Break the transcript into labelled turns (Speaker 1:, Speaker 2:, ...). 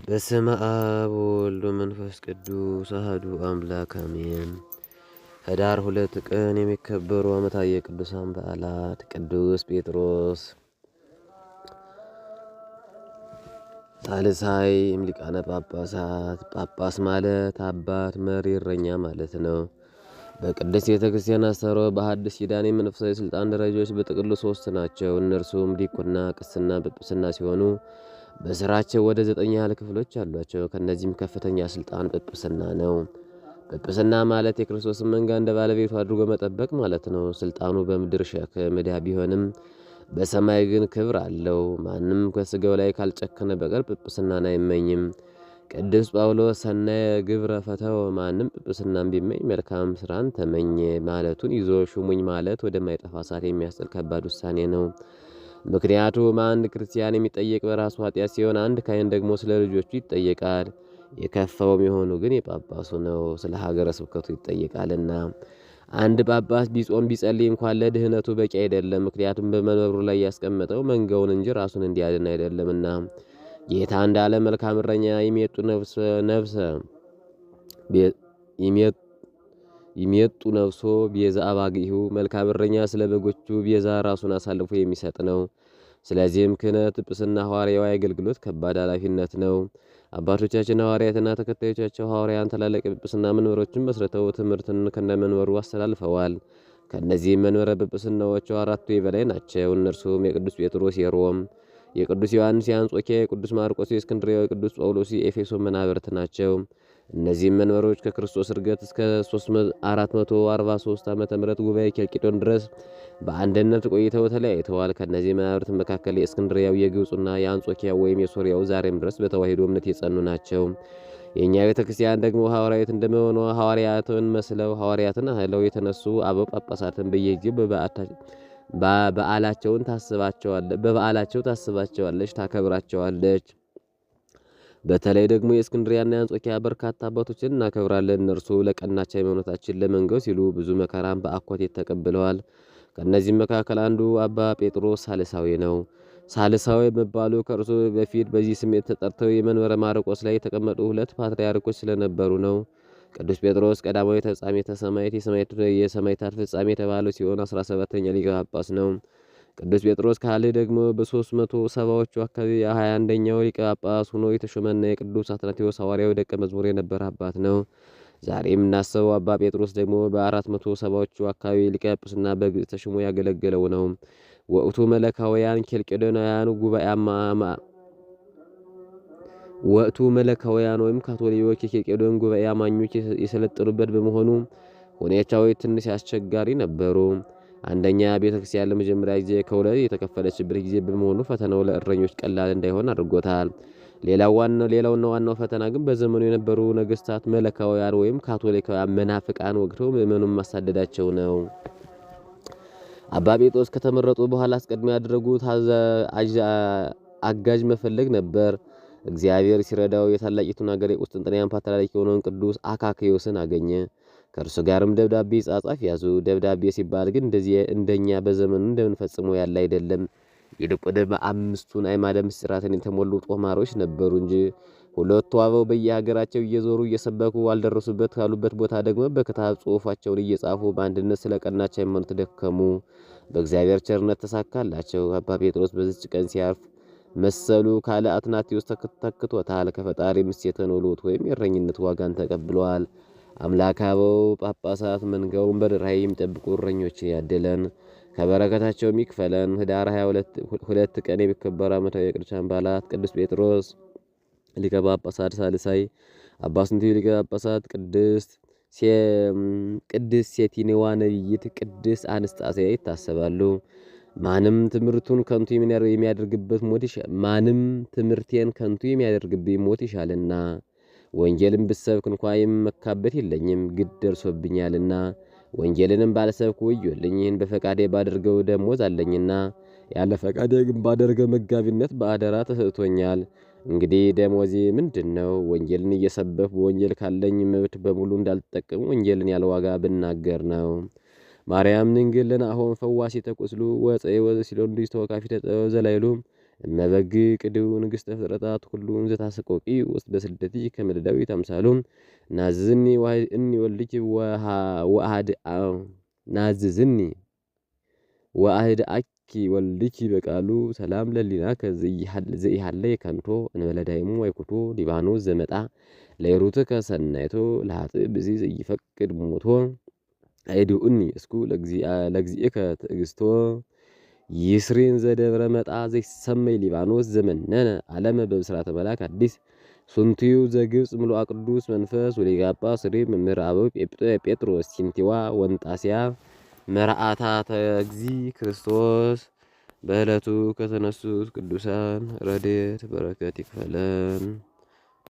Speaker 1: በስመ አብ ወወልድ ወመንፈስ ቅዱስ አሐዱ አምላክ አሜን። ህዳር 2 ቀን የሚከበሩ ዓመታዊ የቅዱሳን በዓላት፦ ቅዱስ ጴጥሮስ ሳልሳይ ሊቃነ ጳጳሳት። ጳጳስ ማለት አባት፣ መሪ፣ እረኛ ማለት ነው። በቅድስት ቤተ ክርስቲያን አስተምህሮ በሐዲስ ኪዳን የመንፈሳዊ ሥልጣን ደረጃዎች በጥቅሉ ሦስት ናቸው። እነርሱም ዲቁና፣ ቅስና፣ ጵጵስና ሲሆኑ በስራቸው ወደ 9 ያህል ክፍሎች አሏቸው። ከእነዚህም ከፍተኛ ሥልጣን ጵጵስና ነው። ጵጵስና ማለት የክርስቶስን መንጋ እንደ ባለቤቱ አድርጎ መጠበቅ ማለት ነው። ስልጣኑ በምድር ሸክም ዕዳ ቢሆንም በሰማይ ግን ክብር አለው። ማንም ከሥጋው ላይ ካልጨከነ በቀር ጵጵስናን አይመኝም። ቅዱስ ጳውሎስ ሰናየ ግብረ ፈተው፣ ማንም ጵጵስናን ቢመኝ መልካም ስራን ተመኘ ማለቱን ይዞ ሹሙኝ ማለት ወደማይጠፋ እሳት የሚያስጥል ከባድ ውሳኔ ነው። ምክንያቱም አንድ ክርስቲያን የሚጠየቅ በራሱ ኃጢአት ሲሆን፣ አንድ ካህን ደግሞ ስለ ልጆቹ ይጠየቃል። የከፋውም የሆኑ ግን የጳጳሱ ነው፣ ስለ ሀገረ ስብከቱ ይጠየቃልና። አንድ ጳጳስ ቢጾም ቢጸልይ እንኳን ለድህነቱ በቂ አይደለም። ምክንያቱም በመንበሩ ላይ ያስቀመጠው መንጋውን እንጂ ራሱን እንዲያድን አይደለምና። ጌታ እንዳለ መልካም እረኛ ነፍሰ ይሜጡ ነፍሶ ቤዛ አባግዒሁ፣ መልካም እረኛ ስለ በጎቹ ቤዛ ራሱን አሳልፎ የሚሰጥ ነው። ስለዚህም ክህነት፣ ጵጵስና፣ ሐዋርያዊ አገልግሎት ከባድ ኃላፊነት ነው። አባቶቻችን ሐዋርያትና ተከታዮቻቸው ሐዋርያን ታላላቅ የጵጵስና መንበሮችን መስርተው ትምህርትን ከነመንበሩ አስተላልፈዋል። ከእነዚህም መንበረ ጵጵስናዎቹ አራቱ የበላይ ናቸው። እነርሱም የቅዱስ ጴጥሮስ የሮም፣ የቅዱስ ዮሐንስ የአንጾኪያ፣ የቅዱስ ማርቆስ የእስክንድርያ፣ የቅዱስ ጳውሎስ የኤፌሶን መናብርት ናቸው። እነዚህም መንበሮች ከክርስቶስ ዕርገት እስከ 443 ዓመተ ምህረት ጉባኤ ኬልቄዶን ድረስ በአንድነት ቆይተው ተለያይተዋል። ከእነዚህ መናብርት መካከል የእስክንድርያው፣ የግብፁና የአንጾኪያ ወይም የሶርያው ዛሬም ድረስ በተዋሕዶ እምነት የጸኑ ናቸው። የእኛ ቤተ ክርስቲያን ደግሞ ሐዋርያዊት እንደመሆኗ ሐዋርያትን መስለው ሐዋርያትን አህለው የተነሱ አበው ጳጳሳትን በየጊዜው በበዓላቸው ታስባቸዋለች፣ ታከብራቸዋለች። በተለይ ደግሞ የእስክንድሪያና የአንጾኪያ በርካታ አባቶችን እናከብራለን። እነርሱ ለቀናች ሃይማኖታችን ለመንገው ሲሉ ብዙ መከራን በአኮቴት ተቀብለዋል። ከእነዚህም መካከል አንዱ አባ ጴጥሮስ ሳልሳዊ ነው። ሳልሳዊ መባሉ ከእርሱ በፊት በዚህ ስም ተጠርተው የመንበረ ማርቆስ ላይ የተቀመጡ ሁለት ፓትርያርኮች ስለነበሩ ነው። ቅዱስ ጴጥሮስ ቀዳማዊ ተፍጻሜተ ሰማዕት፣ የሰማዕታት ፍጻሜ የተባለው ሲሆን 17ኛ ሊቀ ጳጳስ ነው። ቅዱስ ጴጥሮስ ካልዕ ደግሞ በ370ዎቹ አካባቢ የ21ኛው ሊቀ ጳጳስ ሆኖ የተሾመና የቅዱስ አትናቴዎስ ሐዋርያዊ ደቀ መዝሙር የነበረ አባት ነው። ዛሬ የምናስበው አባ ጴጥሮስ ደግሞ በ470ዎቹ አካባቢ ሊቀ ጵጵስና በግብፅ ተሾሞ ያገለገለው ነው። ወቅቱ መለካውያን ኬልቄዶናውያን ጉባኤ ወቅቱ መለካውያን ወይም ካቶሊኮች የኬልቄዶን ጉባኤ አማኞች የሰለጠኑበት በመሆኑ ሁኔታዎች ትንሽ አስቸጋሪ ነበሩ። አንደኛ፣ ቤተ ክርስቲያን ለመጀመሪያ ጊዜ ከሁለት የተከፈለችበት ጊዜ በመሆኑ ፈተናው ለእረኞች ቀላል እንዳይሆን አድርጎታል። ሌላውና ዋናው ፈተና ግን በዘመኑ የነበሩ ነገስታት መለካውያን ወይም ካቶሊካውያን መናፍቃን ወግተው ምእመኑን ማሳደዳቸው ነው። አባ ጴጥሮስ ከተመረጡ በኋላ አስቀድሞ ያደረጉት አጋዥ መፈለግ ነበር። እግዚአብሔር ሲረዳው የታላቂቱን ሀገር የቁስጥንጥንያን ፓትርያርክ የሆነውን ቅዱስ አካክዮስን አገኘ። ከእርሱ ጋርም ደብዳቤ ይጻጻፍ ያዙ። ደብዳቤ ሲባል ግን እንደዚህ እንደኛ በዘመኑ እንደምንፈጽመው ያለ አይደለም። ይልቁንም 5ቱን አዕማደ ምስጢራትን የተሞሉ ጦማሮች ነበሩ እንጂ። ሁለቱ አበው በየሀገራቸው እየዞሩ እየሰበኩ አልደረሱበት ካሉበት ቦታ ደግሞ በክታብ ጽሑፋቸውን እየጻፉ በአንድነት ስለ ቀናች ሃይማኖት ደከሙ። በእግዚአብሔር ቸርነት ተሳካላቸው። አባ ጴጥሮስ በዚች ቀን ሲያርፍ መሰሉ ካለ አትናቴዎስ ተክቶታል። ከፈጣሪ ምሴተ ኖሎት ወይም የእረኝነት ዋጋን ተቀብለዋል። አምላከ አበው ጳጳሳት መንጋውን በርኅራኄ የሚጠብቁ እረኞችን ያድለን፣ ከበረከታቸውም ይክፈለን። ህዳር 22 ቀን የሚከበሩ ዓመታዊ የቅዱሳን በዓላት፦ ቅዱስ ጴጥሮስ ሊቀ ጳጳሳት ሳልሳይ፣ አባ ስንቲዩ ሊቀ ጳጳሳት፣ ቅድስት ሴቲኔዋ ነቢይት፣ ቅድስት አንስጣስያ ይታሰባሉ። ማንም ትምህርቱን ከንቱ የሚያደርግበት ሞት ማንም ትምህርቴን ከንቱ የሚያደርግብኝ ሞት ይሻልና ወንጌልን ብሰብክ እንኳ የምመካበት የለኝም፣ ግድ ደርሶብኛልና። ወንጌልንም ባልሰብክ ወዮልኝ። ይህን በፈቃዴ ባደርገው ደሞዝ አለኝና፣ ያለ ፈቃዴ ግን ባደርገው መጋቢነት በአደራ ተሰጥቶኛል። እንግዲህ ደሞዜ ምንድን ነው? ወንጌልን እየሰበኩ በወንጌል ካለኝ መብት በሙሉ እንዳልጠቀም ወንጌልን ያለ ዋጋ ብናገር ነው። ማርያም ድንግል ለናሆም ፈዋሲ ተቁስሉ ወፀ ወሲሎንዲስ ተወካፊ ተዘላይሉ እመበግ ቅድው ንግሥተ ፍጥረታት ኩሉ እንዘታሰቆቂ ውስጥ በስደቲ ከመ ለዳዊት አምሳሉ ናዝዝኒ እኒ ወልድኪ ወአሃድ ናዝዝኒ ወአህድ አኪ ወልድኪ በቃሉ ሰላም ለሊናከ ዘኢሃለይ ከንቶ እንበለ ዳይሙ አይኩቶ ሊባኖስ ዘመጣ ለይሩትከ ሰናይቶ ለኃጥእ ብእሲ ዘይፈቅድ ሞቶ አይድኡኒ እስኩ ለእግዚእከ ትዕግስቶ። ይስሪን ዘደብረ መጣ ዘይሰመይ ሊባኖስ ዘመነነ ዓለመ በብስራተ መልአክ አዲስ ሱንትዩ ዘግብፅ ምሉአ ቅዱስ መንፈስ ወሊቀ ጳጳስ ሬ መምህር አበው ጴጥሮስ ሲንቲዋ ወንጣሲያ መርአታ ተግዚ ክርስቶስ። በዕለቱ ከተነሱት ቅዱሳን ረድኤት በረከት ይክፈለን።